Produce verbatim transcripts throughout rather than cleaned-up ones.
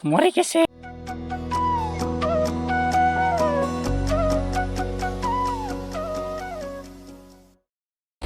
ꯃꯣꯔꯦ ꯀꯦꯁꯦ꯫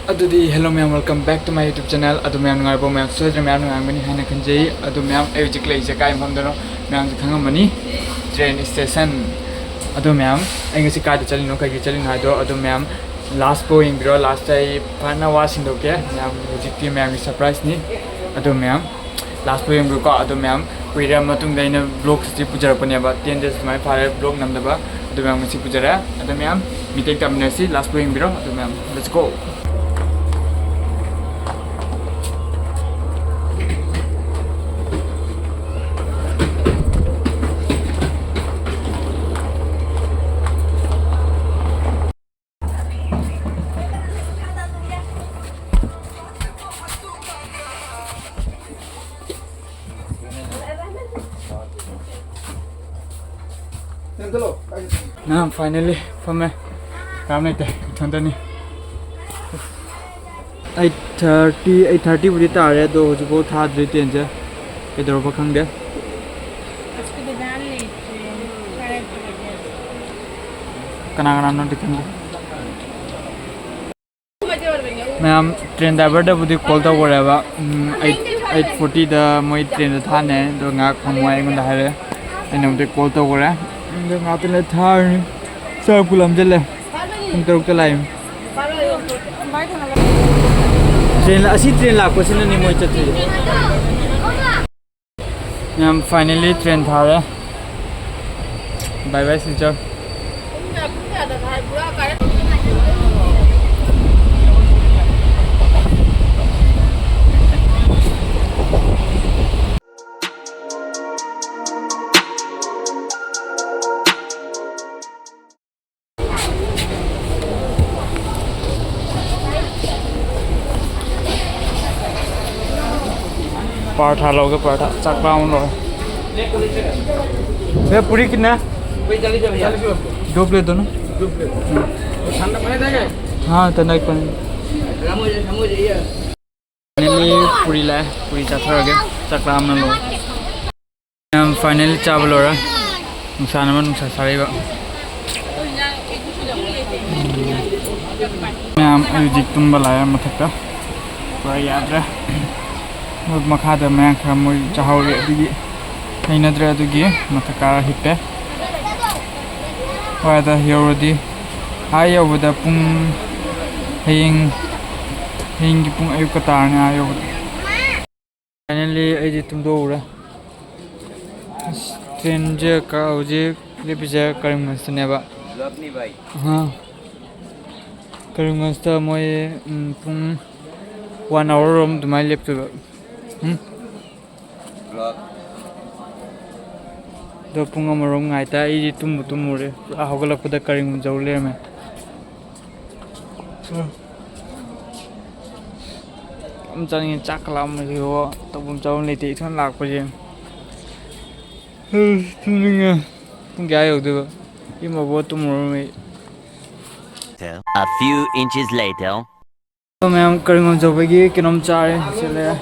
ꯑꯗꯨꯗꯤ hello ꯃꯌꯥꯝ, welcome back to my YouTube channel꯫ ꯑꯗꯨ ꯃꯌꯥꯝ ꯅꯨꯡꯉꯥꯏꯔꯤꯕꯣ? ꯃꯌꯥꯝ ꯁꯣꯏꯗꯅ ꯃꯌꯥꯝ ꯅꯨꯡꯉꯥꯏꯔꯝꯒꯅꯤ ꯍꯥꯏꯅ ꯈꯟꯖꯩ꯫ ꯑꯗꯨ ꯃꯌꯥꯝ, ꯑꯩ ꯍꯧꯖꯤꯛ ꯂꯩꯔꯤꯁꯦ ꯀꯥꯏ ꯃꯐꯝꯗꯅꯣ ꯃꯌꯥꯝꯁꯨ ꯈꯪꯉꯝꯃꯅꯤ, train station꯫ ꯑꯗꯨ ꯃꯌꯥꯝ, ꯑꯩ ꯉꯁꯤ ꯀꯥꯏꯗ ꯆꯠꯂꯤꯅꯣ, ꯀꯩꯒꯤ ꯆꯠꯂꯤꯅꯣ ꯍꯥꯏꯗꯣ ꯑꯗꯨ ꯃꯌꯥꯝ last ꯐꯥꯎ ꯌꯦꯡꯕꯤꯔꯣ꯫ Last ꯑꯩ ꯐꯖꯅ ꯋꯥ ꯁꯤꯟꯗꯣꯛꯀꯦ ꯃꯌꯥꯝ, ꯍꯧꯖꯤꯛꯇꯤ ꯃꯌꯥꯝꯒꯤ surprise ꯅꯤ꯫ ꯑꯗꯨ ꯃꯌꯥꯝ last ꯐꯥꯎ ꯌꯦꯡꯕꯤꯌꯨꯀꯣ꯫ ꯑꯗꯨ ꯃꯌꯥꯝ, ꯀꯨꯏꯔ ꯃꯇꯨꯡꯗ ꯑꯩꯅ vlog ꯁꯤ ꯄꯨꯖꯔꯛꯄꯅꯦꯕ, ten days ꯑꯗꯨꯃꯥꯏꯅ ꯐꯥꯔꯦ vlog ꯅꯝꯗꯕ꯫ ꯑꯗꯨ ꯃꯌꯥꯝ ꯉꯁꯤ ꯄꯨꯖꯔꯛꯑꯦ꯫ ꯑꯗꯨ ꯃꯌꯥꯝ ꯃꯤꯇꯩ ꯇꯝꯃꯤꯟꯅꯁꯤ, last ꯐꯥꯎ ꯌꯦꯡꯕꯤꯔꯣ꯫ ꯑꯗꯨ ꯃꯌꯥꯝ, let's go꯫ ꯃꯌꯥꯝ, finally ꯐꯝꯃꯦ꯫ ꯀꯅꯥꯝ ꯂꯩꯇꯦ, ꯏꯊꯟꯇꯅꯤ꯫ Eight thirty, eight thirty ꯕꯨꯗꯤ ꯇꯥꯔꯦ, ꯑꯗꯣ ꯍꯧꯖꯤꯛꯐꯥꯎ ꯊꯥꯗ꯭ꯔꯤ train ꯁꯦ꯫ ꯀꯩꯗꯧꯔꯕ ꯈꯪꯗꯦ꯫ ꯀꯅꯥ ꯀꯅꯥꯅꯣꯗꯤ ꯈꯪꯗꯦ꯫ ꯃꯌꯥꯝ, train driver ꯗꯕꯨꯗꯤ call ꯇꯧꯈ꯭ꯔꯦꯕ꯫ ꯎꯝ, eight, eight forty ꯗ ꯃꯣꯏ train ꯗꯣ ꯊꯥꯅꯤ ꯑꯗꯣ ꯉꯥꯏꯍꯥꯛ ꯐꯝꯃꯣ ꯑꯩꯉꯣꯟꯗ ꯍꯥꯏꯔꯛꯑꯦ꯫ ꯑꯩꯅꯕꯨꯗꯤ call ꯇꯧꯈ꯭ꯔꯦ꯫ ꯑꯗꯣ ꯉꯥꯏꯍꯥꯛꯇꯪ ꯂꯩꯔ ꯊꯥꯔꯅꯤ꯫ ꯆꯥꯛꯄꯨ ꯂꯥꯝꯁꯤꯜꯂꯦ꯫ ꯄꯨꯡ ꯇꯔꯨꯛꯇ ꯂꯥꯛꯏ꯫ Train, ꯑꯁꯤ train ꯂꯥꯛꯄꯁꯤꯅꯅꯤ ꯃꯣꯏ ꯆꯠꯇ꯭ꯔꯤꯁꯦ꯫ ꯃꯌꯥꯝ, finally train ꯊꯥꯔꯦ꯫ Bye bye Silchar. पराठा लोगे, पराठा, चकला उन लोग। भैया, पूरी कितना है? दो प्लेट दो ना। हाँ, ठंडा पानी। Finally, पूरी लाए, पूरी चकला आ गए, चकला हमने लोग। ꯌꯥꯝ Finally ꯆꯥꯕ ꯂꯣꯏꯔꯦ꯫ ꯅꯨꯡꯁꯥꯅ ꯃꯔꯣꯜ ꯅꯨꯡꯁꯥ ꯁꯥꯔꯛꯏꯕ꯫ ꯃꯌꯥꯝ ꯑꯩ ꯍꯧꯖꯤꯛ ꯇꯨꯝꯕ ꯂꯥꯛꯑꯦ ꯃꯊꯛꯇ꯫ ꯄꯨꯔꯥ ꯌꯥꯗ꯭ꯔꯦ꯫ ꯃꯣꯏ ꯃꯈꯥꯗ ꯃꯌꯥꯝ ꯈꯔ ꯃꯣꯏ ꯆꯥꯍꯧꯔꯤ, ꯑꯗꯨꯒꯤ ꯍꯩꯅꯗ꯭ꯔꯦ, ꯑꯗꯨꯒꯤ ꯃꯊꯛ ꯀꯥꯔ ꯍꯤꯞꯄꯦ꯫ ꯍꯣꯏ, ꯑꯗ ꯌꯧꯔꯗꯤ, ꯑꯥ ꯌꯧꯕꯗ ꯄꯨꯡ, ꯍꯌꯦꯡ, ꯍꯌꯦꯡꯒꯤ ꯄꯨꯡ ꯑꯌꯨꯛꯀ ꯇꯥꯔꯅꯤ ꯑꯥ ꯌꯧꯕꯗ꯫ Finally ꯑꯩꯗꯤ ꯇꯨꯝꯊꯣꯛꯎꯔꯦ꯫ ꯑꯁ, ꯇ꯭ꯔꯦꯟꯁꯦ ꯀ-, ꯍꯧꯖꯤꯛ ꯂꯦꯞꯄꯤꯁꯦ ꯀꯔꯤꯝꯒꯟꯖꯇꯅꯦꯕ꯫ ꯑꯍꯥ꯫ ꯀꯔꯤꯝꯒꯟꯖꯇ ꯃꯣꯏ, ꯎꯝ, ꯄꯨꯡ one hour ꯔꯣꯝ ꯑꯗꯨꯃꯥꯏꯅ ꯂꯦꯞꯇꯣꯏꯕ꯫ ꯎꯝ꯫ ꯑꯗꯣ ꯄꯨꯡ ꯑꯃꯔꯣꯝ ꯉꯥꯏꯇ ꯑꯩꯗꯤ ꯇꯨꯝꯕꯨ ꯇꯨꯝꯃꯨꯔꯦ꯫ ꯄꯨꯔꯥ ꯍꯧꯒꯠꯂꯛꯄꯗ ꯀꯔꯤꯝꯒꯟꯖ ꯌꯧ ꯂꯩꯔꯝꯃꯦ꯫ ꯌꯥꯝ ꯆꯥꯅꯤꯡꯉꯦ, ꯆꯥꯛꯀ ꯂꯥꯝꯕꯁꯤꯀꯣ, ꯇꯧꯐꯝ ꯆꯥꯐꯝ ꯂꯩꯇꯦ ꯏꯊꯟ ꯂꯥꯛꯄꯁꯦ꯫ ꯇꯨꯝꯅꯤꯡꯉꯦ꯫ ꯄꯨꯡ ꯀꯌꯥ ꯌꯧꯗꯣꯏꯕ? ꯏꯃꯥꯕꯣ ꯇꯨꯝꯃꯨꯔꯃꯤ꯫ A few inches later. ꯃꯌꯥꯝ ꯀꯔꯤꯝꯒꯟꯖ ꯌꯧꯕꯒꯤ ꯀꯩꯅꯣꯝ ꯆꯥꯔꯦ, ꯁꯤ ꯂꯩꯔꯦ꯫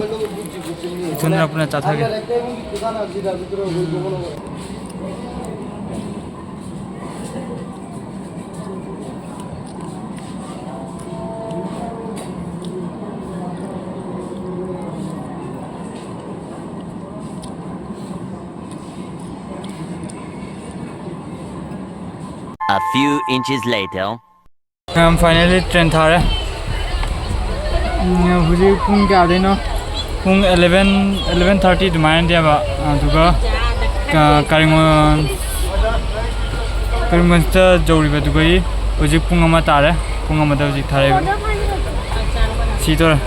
ꯏꯊꯟꯗ ꯄꯨꯟꯅ ꯆꯥꯊꯒꯦ꯫ A few inches later. ꯃꯌꯥꯝ, finally ꯇ꯭ꯔꯦꯟ ꯊꯥꯔꯦ꯫ ꯎꯝ, ꯍꯧꯖꯤꯛ ꯄꯨꯡ ꯀꯌꯥꯗꯩꯅꯣ? ꯄꯨꯡ eleven, eleven thirty ꯑꯗꯨꯃꯥꯏꯅꯗꯤ ꯍꯥꯏꯕ꯫ ꯑꯗꯨꯒ ꯀ-, ꯀꯔꯤꯝꯒꯣꯟ-, ꯀꯔꯤꯝꯒꯣꯟꯁꯤꯗ ꯌꯧꯔꯤꯕꯗꯨꯒ ꯍꯧꯖꯤꯛ ꯄꯨꯡ ꯑꯃ ꯇꯥꯔꯦ꯫ ꯄꯨꯡ ꯑꯃꯗ ꯍꯧꯖꯤꯛ ꯊꯥꯔꯛꯏꯕ꯫ ꯁꯤꯗꯣꯔꯦ꯫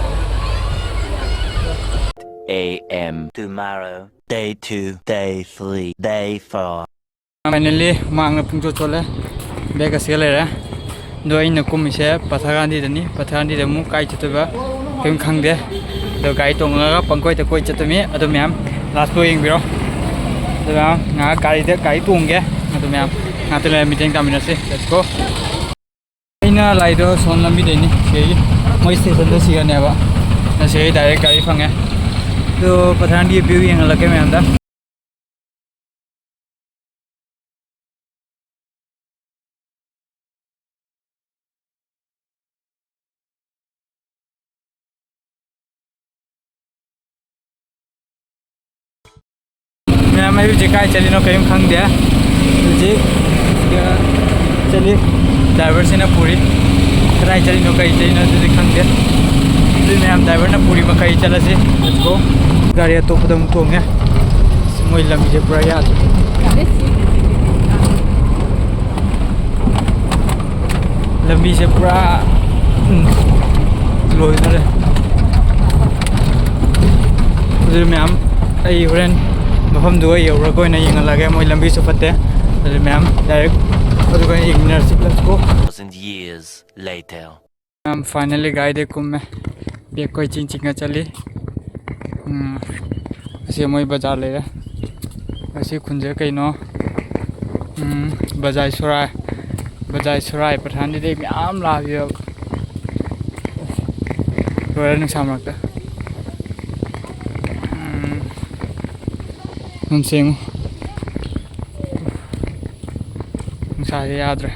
A M tomorrow, day two, day three, day four. Finally ꯍꯨꯃꯥꯡꯅ ꯄꯨꯡꯆꯣꯠ ꯆꯣꯠꯂꯦ꯫ ꯕꯦꯒ ꯑꯁꯤꯒ ꯂꯩꯔꯦ꯫ ꯑꯗꯣ ꯑꯩꯅ ꯀꯨꯝꯃꯤꯁꯦ ꯄꯊꯥꯒꯥꯟꯙꯤꯗꯅꯤ꯫ ꯄꯊꯥꯒꯥꯟꯙꯤꯗ ꯑꯃꯨꯛ ꯀꯥꯏ ꯆꯠꯇꯣꯏꯕ ꯀꯔꯤꯝ ꯈꯪꯗꯦ꯫ ꯑꯗꯣ ꯒꯥꯔꯤ ꯇꯣꯡꯉꯒ ꯄꯪꯀꯣꯏꯗ ꯀꯣꯏ ꯆꯠꯇꯣꯏꯃꯤ꯫ ꯑꯗꯣ ꯃꯌꯥꯝ, last vlog ꯌꯦꯡꯕꯤꯔꯣ꯫ ꯑꯗꯣ ꯃꯌꯥꯝ, ꯉꯥꯏꯍꯥꯛ ꯒꯥꯔꯤꯗ, ꯒꯥꯔꯤ ꯇꯣꯡꯒꯦ꯫ ꯑꯗꯣ ꯃꯌꯥꯝ, ꯉꯥꯛꯇ ꯂꯩꯔ ꯃꯤꯇꯤꯡ ꯇꯥꯃꯤꯟꯅꯁꯤ꯫ Let's go꯫ ꯑꯩꯅ ꯂꯥꯛꯏꯗꯣ ꯁꯣꯝ ꯂꯝꯕꯤꯗꯩꯅꯤ꯫ ꯁꯤꯒꯤ ꯃꯣꯏ ꯁ꯭ꯇꯦꯁꯟꯗꯣ ꯁꯤꯒꯅꯦꯕ꯫ ꯑꯗꯣ ꯁꯤꯗꯩ direct ꯒꯥꯔꯤ ꯐꯪꯉꯦ꯫ ꯑꯗꯣ ꯄꯊꯥꯒꯥꯟꯙꯤ view ꯌꯦꯡꯍꯜꯂꯛꯀꯦ ꯃꯌꯥꯝꯗ꯫ ꯃꯌꯥꯝ, ꯑꯩ ꯍꯧꯖꯤꯛ ꯀꯥꯏ ꯆꯠꯂꯤꯅꯣ ꯀꯔꯤꯝ ꯈꯪꯗꯦ꯫ ꯍꯧꯖꯤꯛ ꯆꯠꯂꯤ, ꯗ꯭ꯔꯥꯏꯚꯔꯁꯤꯅ ꯄꯨꯔꯤ꯫ ꯀꯗꯥꯏ ꯆꯠꯂꯤꯅꯣ ꯀꯔꯤ ꯆꯠꯂꯤꯅꯣ ꯑꯗꯨꯗꯤ ꯈꯪꯗꯦ꯫ ꯑꯗꯨꯏ ꯃꯌꯥꯝ, ꯗ꯭ꯔꯥꯏꯚꯔꯅ ꯄꯨꯔꯤ ꯃꯈꯩ ꯆꯠꯂꯁꯤ꯫ Let's go꯫ ꯒꯥꯔꯤ ꯑꯇꯣꯞꯄꯗ ꯑꯃꯨꯛ ꯇꯣꯡꯉꯦ꯫ ꯑꯁ, ꯃꯣꯏ ꯂꯝꯕꯤꯁꯦ ꯄꯨꯔꯥ ꯌꯥꯗ꯭ꯔꯦ꯫ ꯂꯝꯕꯤꯁꯦ ꯄꯨꯔꯥ, ꯎꯝ, ꯂꯣꯏꯗꯣꯔꯦ꯫ ꯑꯗꯨ ꯃꯌꯥꯝ, ꯑꯩ ꯍꯣꯔꯦꯟ ꯃꯐꯝꯗꯨꯒ ꯌꯧꯔꯒ ꯑꯣꯏꯅ ꯌꯦꯡꯍꯜꯂꯒꯦ꯫ ꯃꯣꯏ ꯂꯝꯕꯤꯁꯨ ꯐꯠꯇꯦ꯫ ꯑꯗꯨ ꯃꯌꯥꯝ, direct ꯑꯗꯨꯒ ꯌꯦꯡꯃꯤꯟꯅꯔꯁꯤ꯫ Let's go꯫ Thousand years later. ꯃꯌꯥꯝ, finally ꯒꯥꯔꯤꯗꯩ ꯀꯨꯝꯃꯦ꯫ Bag ꯀꯣꯏ ꯆꯤꯡ ꯆꯤꯡꯉ ꯆꯠꯂꯤ꯫ ꯎꯝ, ꯑꯁꯤ ꯃꯣꯏ ꯕꯖꯥꯔ ꯂꯩꯔꯦ꯫ ꯑꯁꯤ ꯈꯨꯟꯁꯦ ꯀꯩꯅꯣ? ꯎꯝ, ꯕꯖꯥꯏ ꯁꯣꯔꯥꯏ꯫ ꯕꯖꯥꯏ ꯁꯣꯔꯥꯏ ꯄꯊꯥꯟꯗꯨꯗꯤ ꯃꯌꯥꯝ ꯂꯥꯛꯑꯦꯕ꯫ ꯂꯣꯏꯔꯦ ꯅꯨꯡꯁꯥ ꯃꯔꯛꯇ꯫ ꯎꯝ, ꯅꯨꯡꯁꯦꯡꯉꯨ꯫ ꯅꯨꯡꯁꯥꯁꯦ ꯌꯥꯗ꯭ꯔꯦ꯫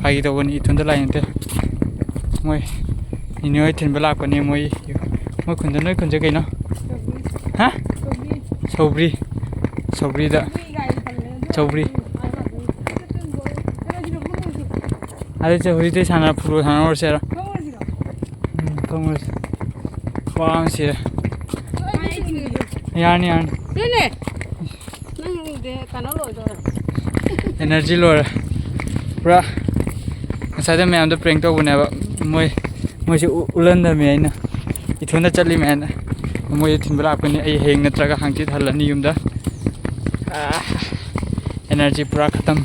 ꯐꯥꯒꯤ ꯇꯧꯕꯅꯤ, ꯏꯊꯟꯇ ꯂꯥꯛꯏ ꯅꯠꯇꯦ꯫ ꯃꯣꯏ ꯅꯤꯅꯦ ꯍꯣꯏ ꯊꯤꯟꯕ ꯂꯥꯛꯄꯅꯦ꯫ ꯃꯣꯏ, ꯃꯣꯏ ꯈꯨꯟꯗ, ꯅꯣꯏ ꯈꯨꯟꯁꯦ ꯀꯩꯅꯣ? ꯍꯥ? ꯁꯧꯒ꯭ꯔꯤ꯫ ꯁꯧꯒ꯭ꯔꯤꯗ꯫ ꯁꯧꯒ꯭ꯔꯤ꯫ ꯑꯗꯨ ꯆꯠ ꯍꯧꯖꯤꯛꯇꯤ ꯁꯥꯟꯅ-, football ꯁꯥꯟꯅꯔꯨꯔꯁꯦ ꯍꯥꯏꯔꯣ? ꯎꯝ, ꯊꯣꯡꯉꯨꯔꯁꯦ꯫ ꯈ꯭ꯋꯥꯡ ꯁꯤꯔꯦ꯫ ꯌꯥꯔꯅꯤ, ꯌꯥꯔꯅꯤ꯫ ꯅꯪ ꯀꯩꯅꯣ ꯂꯣꯏꯗꯣꯔꯦ꯫ Energy ꯂꯣꯏꯔꯦ ꯄꯨꯔꯥ꯫ ꯉꯁꯥꯏꯗ ꯃꯌꯥꯝꯗꯣ prank ꯇꯧꯕꯅꯦꯕ꯫ ꯃꯣꯏ, ꯃꯣꯏꯁꯦ ꯎ-, ꯎꯠꯍꯟꯗꯕꯅꯦ ꯑꯩꯅ꯫ ꯏꯊꯟꯗ ꯆꯠꯂꯤꯃꯦ ꯍꯥꯏꯅ꯫ ꯃꯣꯏꯗ ꯊꯤꯟꯕ ꯂꯥꯛꯄꯅꯤ꯫ ꯑꯩ ꯍꯌꯦꯡ ꯅꯠꯇ꯭ꯔꯒ ꯍꯪꯆꯤꯠ ꯍꯜꯂꯅꯤ ꯌꯨꯝꯗ꯫ ꯑꯥ, energy ꯄꯨꯔꯥ ꯈꯇꯝ꯫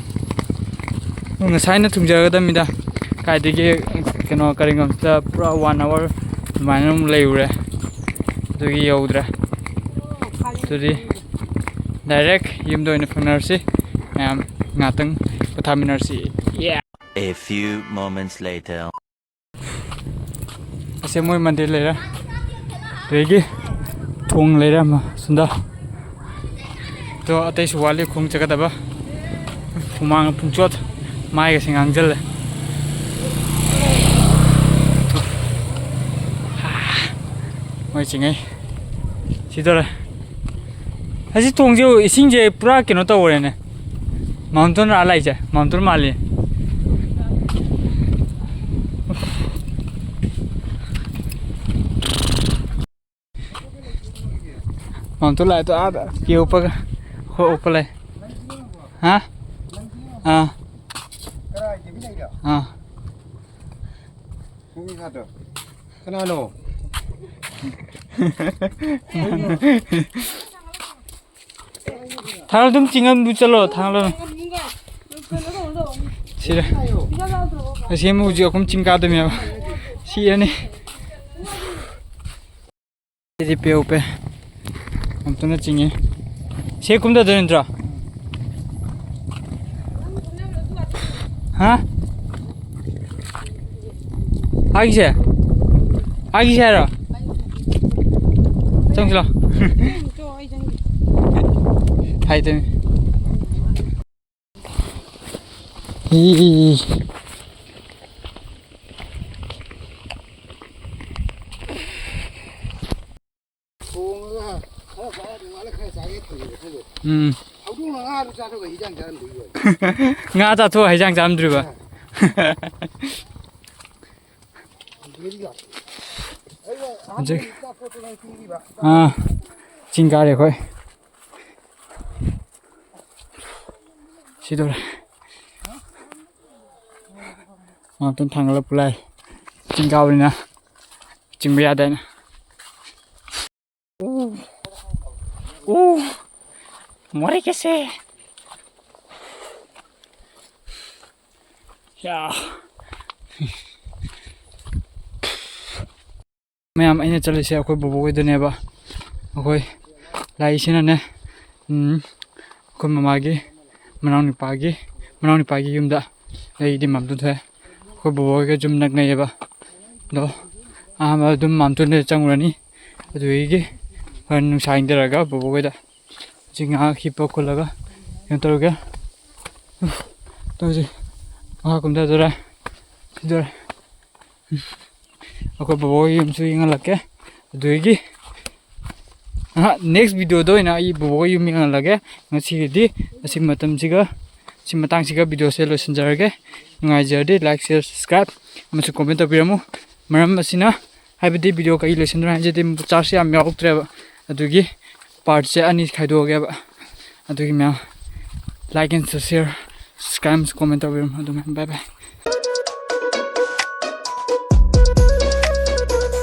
ꯉꯁꯥꯏꯅ ꯊꯨꯡꯖꯒꯗꯕꯅꯤꯗ꯫ ꯀꯥꯏꯗꯒꯤ ꯀꯩꯅꯣ, ꯀꯔꯤꯡꯒꯝꯁꯤꯗ ꯄꯨꯔꯥ one hour ꯑꯗꯨꯃꯥꯏꯅ ꯑꯃꯨꯛ ꯂꯩꯔꯨꯔꯦ꯫ ꯑꯗꯨꯒꯤ ꯌꯧꯗ꯭ꯔꯦ꯫ ꯑꯗꯨꯗꯤ direct ꯌꯨꯝꯗ ꯑꯣꯏꯅ ꯐꯪꯅꯔꯁꯤ꯫ ꯃꯌꯥꯝ ꯉꯥꯛꯇꯪ ꯄꯣꯊꯥꯃꯤꯟꯅꯔꯁꯤ꯫ Yeah꯫ A few moments later. ꯑꯁꯦ ꯃꯣꯏ ꯃꯟꯗꯤꯔ ꯂꯩꯔꯦ꯫ ꯑꯗꯒꯤ ꯊꯣꯡ ꯂꯩꯔꯦ ꯑꯃ ꯁꯨꯝꯗ꯫ ꯑꯗꯣ ꯑꯇꯩꯁꯨ ꯋꯥꯠꯂꯤ ꯈꯣꯡ ꯆꯠꯀꯗꯕ꯫ ꯍꯨꯃꯥꯡ ꯄꯨꯡꯆꯣꯠ ꯃꯥꯏꯒꯁꯦ ꯉꯥꯡꯖꯜꯂꯦ꯫ ꯃꯣꯏ ꯆꯤꯡꯉꯩ꯫ ꯁꯤꯗꯧꯔꯦ꯫ ꯑꯁꯤ ꯊꯣꯡꯁꯦ, ꯏꯁꯤꯡꯁꯦ ꯄꯨꯔꯥ ꯀꯩꯅꯣ ꯇꯧꯔꯦꯅꯦ꯫ ꯃꯥꯎꯟꯇꯦꯟ ꯑꯥ ꯂꯥꯛꯏꯁꯦ, ꯃꯥꯎꯟꯇꯦꯟ ꯃꯥꯜꯂꯤ꯫ ꯃꯥꯎꯟꯇꯦꯟ ꯂꯥꯛꯑꯦ ꯇꯣ, ꯑꯥꯗ ꯀꯦ ꯎꯞꯄꯒ, ꯈꯣꯏ ꯎꯞꯄ ꯂꯩ꯫ ꯍꯥ? ꯑꯥ꯫ ꯑꯥ꯫ ꯀꯅꯥꯅꯣ? ꯊꯥꯡꯒ ꯑꯗꯨꯝ ꯆꯤꯡꯉꯝꯗꯨ ꯆꯠꯂꯣ, ꯊꯥꯡꯒ꯫ ꯁꯤꯗ꯫ ꯑꯁꯤ ꯑꯃ ꯍꯧꯖꯤꯛ ꯑꯩꯈꯣꯏ ꯆꯤꯡ ꯀꯥꯗꯣꯏꯅꯦꯕ꯫ ꯁꯤꯔꯅꯤ꯫ ꯁꯤꯗꯤ ꯄꯦ ꯎꯞꯄꯦ꯫ ꯑꯝꯇꯅ ꯆꯤꯡꯉꯤ꯫ ꯁꯤ ꯀꯨꯝꯊꯗꯣꯏ ꯅꯠꯇ꯭ꯔꯣ? ꯍꯥ? ꯑꯥꯒꯤꯁꯦ? ꯑꯥꯒꯤꯁꯦ ꯍꯥꯏꯔꯣ? ꯆꯪꯁꯤꯂꯣ꯫ ꯍꯥꯏꯗꯣꯏꯅꯤ꯫ E, E, E. ꯊꯣꯡꯉꯒ ꯈꯔ ꯆꯥꯔꯗꯤ ꯋꯥꯠꯂꯦ, ꯈꯔ ꯆꯥꯒꯦ ꯊꯣꯡꯉꯦ ꯈꯜꯂꯦ꯫ ꯎꯝ꯫ ꯍꯧꯗꯣꯡꯅ ꯉꯥꯗꯨ ꯆꯥꯊꯣꯛꯑꯒ ꯍꯤꯟꯖꯥꯡ ꯆꯥꯔꯝꯗꯣꯏꯕ꯫ ꯉꯥ ꯆꯥꯊꯣꯛꯑ ꯍꯤꯟꯖꯥꯡ ꯆꯥꯔꯝꯗ꯭ꯔꯤꯕ꯫ ꯑꯗꯨꯗꯤ ꯌꯥꯔꯦ꯫ ꯑꯩꯅ ꯍꯧꯖꯤꯛ ꯑꯍꯥꯟꯕ ꯆꯥꯛ ꯇꯣꯛꯄꯗ ꯄꯤꯔꯤꯕ꯫ ꯑꯥ, ꯆꯤꯡ ꯀꯥꯔꯦ ꯑꯩꯈꯣꯏ꯫ ꯁꯤꯗꯧꯔꯦ꯫ ꯃꯥꯎꯟꯇꯦꯟ ꯊꯥꯡꯒꯠꯂ ꯄꯨꯂꯥꯏ꯫ ꯆꯤꯡ ꯀꯥꯕꯅꯤꯅ ꯆꯤꯡꯕ ꯌꯥꯗꯦ ꯍꯥꯏꯅ꯫ ꯎ, ꯎ, ꯃꯣꯔꯦ ꯀꯦꯁꯦ꯫ ꯌꯥ꯫ ꯃꯌꯥꯝ, ꯑꯩꯅ ꯆꯠꯂꯤꯁꯦ ꯑꯩꯈꯣꯏ ꯕꯣꯕꯣꯛ ꯍꯣꯏꯗꯅꯦꯕ꯫ ꯑꯩꯈꯣꯏ ꯂꯥꯛꯏꯁꯤꯅꯅꯦ, ꯎꯝ, ꯑꯩꯈꯣꯏ ꯃꯃꯥꯒꯤ ꯃꯅꯥꯎ ꯅꯨꯄꯥꯒꯤ, ꯃꯅꯥꯎ ꯅꯨꯄꯥꯒꯤ ꯌꯨꯝꯗ꯫ ꯑꯩꯗꯤ ꯃꯥꯝꯇꯣꯟ ꯊꯣꯛꯑꯦ꯫ ꯑꯩꯈꯣꯏ ꯕꯣꯕꯣꯛ ꯍꯣꯏꯒ ꯌꯨꯝ ꯅꯛꯅꯩꯌꯦꯕ꯫ ꯑꯗꯣ ꯑꯍꯥꯟꯕ ꯑꯗꯨꯝ ꯃꯥꯝꯇꯣꯟꯗ ꯆꯪꯉꯨꯔꯅꯤ꯫ ꯑꯗꯨꯗꯒꯤ ꯍꯣꯔꯦꯟ ꯅꯨꯡꯁꯥ ꯏꯪꯊꯔꯒ ꯕꯣꯕꯣꯛ ꯍꯣꯏꯗ ꯍꯧꯖꯤꯛ ꯉꯥꯏꯍꯥꯛ ꯍꯤꯞꯄ ꯈꯣꯠꯂꯒ ꯀꯩꯅꯣ ꯇꯧꯔꯒꯦ꯫ ꯇꯧꯁꯤ꯫ ꯃꯈꯥ ꯀꯨꯝꯊꯗꯣꯔꯦ꯫ ꯁꯤꯗꯣꯔꯦ꯫ ꯑꯩꯈꯣꯏ ꯕꯣꯕꯣꯛ ꯍꯣꯏ ꯌꯨꯝꯁꯨ ꯌꯦꯡꯍꯜꯂꯛꯀꯦ꯫ ꯑꯗꯨꯒꯤ ꯑꯍ, next videoꯗ ꯑꯣꯏꯅ ꯑꯩ ꯕꯣꯕꯣꯒ ꯌꯨꯝ ꯌꯦꯡꯍꯜꯂꯒꯦ꯫ ꯉꯁꯤꯒꯤꯗꯤ ꯑꯁꯤ ꯃꯇꯝꯁꯤꯒ, ꯁꯤ ꯃꯇꯥꯡꯁꯤꯒ videoꯁꯦ ꯂꯣꯏꯁꯤꯟꯖꯔꯒꯦ꯫ ꯅꯨꯡꯉꯥꯏꯖꯔꯗꯤ like, share, subscribe ꯑꯃꯁꯨꯡ comment ꯇꯧꯕꯤꯔꯝꯃꯨ꯫ ꯃꯔꯝ ꯑꯁꯤꯅ, ꯍꯥꯏꯕꯗꯤ video ꯀꯩ ꯂꯣꯏꯁꯤꯟꯗꯣꯏꯅꯣ ꯍꯥꯏꯁꯤꯗꯤ ꯆꯥꯛꯁꯦ ꯌꯥꯝ ꯌꯥꯎꯔꯛꯇ꯭ꯔꯦꯕ, ꯑꯗꯨꯒꯤ partꯁꯦ ꯑꯅꯤ ꯈꯥꯏꯗꯣꯛꯑꯒꯦꯕ꯫ ꯑꯗꯨꯒꯤ ꯃꯌꯥꯝ like and share, subscribe ꯑꯃꯁꯨꯡ comment ꯇꯧꯕꯤꯔꯝꯃꯨ꯫ ꯑꯗꯨꯃꯥꯏꯅ bye bye꯫